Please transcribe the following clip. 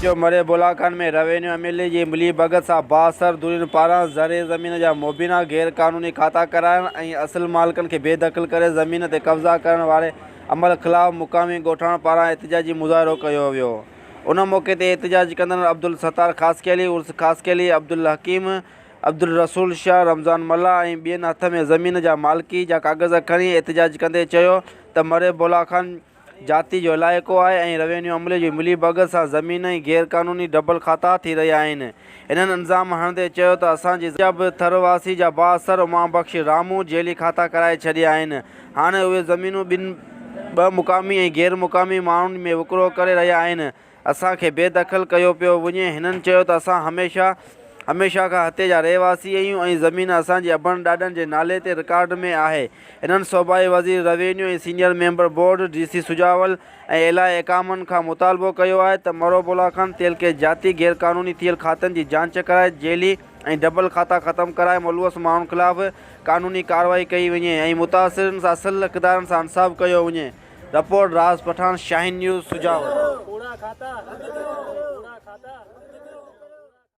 H O مري Bula Khan ۾ revenue عملي جي ملي ڀڳت سان بااثر ڌرين پاران زرعي زمين جا مبينا غير قانوني کاتا ڪرائڻ ۽ اصل مالڪن کي بي دخل ڪري زمين تي قبضا ڪرڻ واري عمل خلاف مقامي ڳوٺاڻن پاران احتجاجي مظاهرو ڪيو ويو ان موقعي تي احتجاج ڪندڙن عبدالستار خاصخيلي، عرس خاصخيلي، عبدالحڪيم، عبدالرسول شاهه، رمضان ملاح ۽ ٻين هٿ ۾ زمين جا مالڪي جا ڪاغذ کڻي احتجاج ڪندي چيو ته مري بولاخان جاتي جو علائقو آهي ۽ روينيو عملي جي ملي ڀڳت سان زمين ۽ غير قانوني ڊبل کاتا ٿي رهيا آهن. هنن الزام هڻندي چيو ته اسان جي جا به ٿر واسي جا بااثر امام بخش راهمون جيلي کاتا ڪرائي ڇڏيا آهن هاڻي اهي زمينون ٻن ٻه مقامي ۽ غير مقامي ماڻهن ۾ وڪرو ڪري رهيا آهن اسان کي بي دخل ڪيو پيو وڃي. هنن چيو ته اسان هميشه هميشه کان هتي جا رهواسي آهيون ۽ زمين اسان جي ابن ڏاڏن جي نالي تي رڪارڊ ۾ آهي. هنن صوبائي وزير revenue ۽ senior member board, D C Sujawal ۽ اعليٰ احڪامن کان مطالبو ڪيو آهي ته مرو بولا خان تعلقي جاتي غير قانوني ٿيل کاتن جي جانچ ڪرائي جيلي ۽ ڊبل کاتا ختم ڪرائي ملوث ماڻهن خلاف قانوني ڪارروائي ڪئي وڃي ۽ متاثرين سان اصل حقدارن سان انصاف ڪيو وڃي. رپورٽ، راز پٺاڻ، شاهين نيوز، سجاول. ڪوڙا کاتا.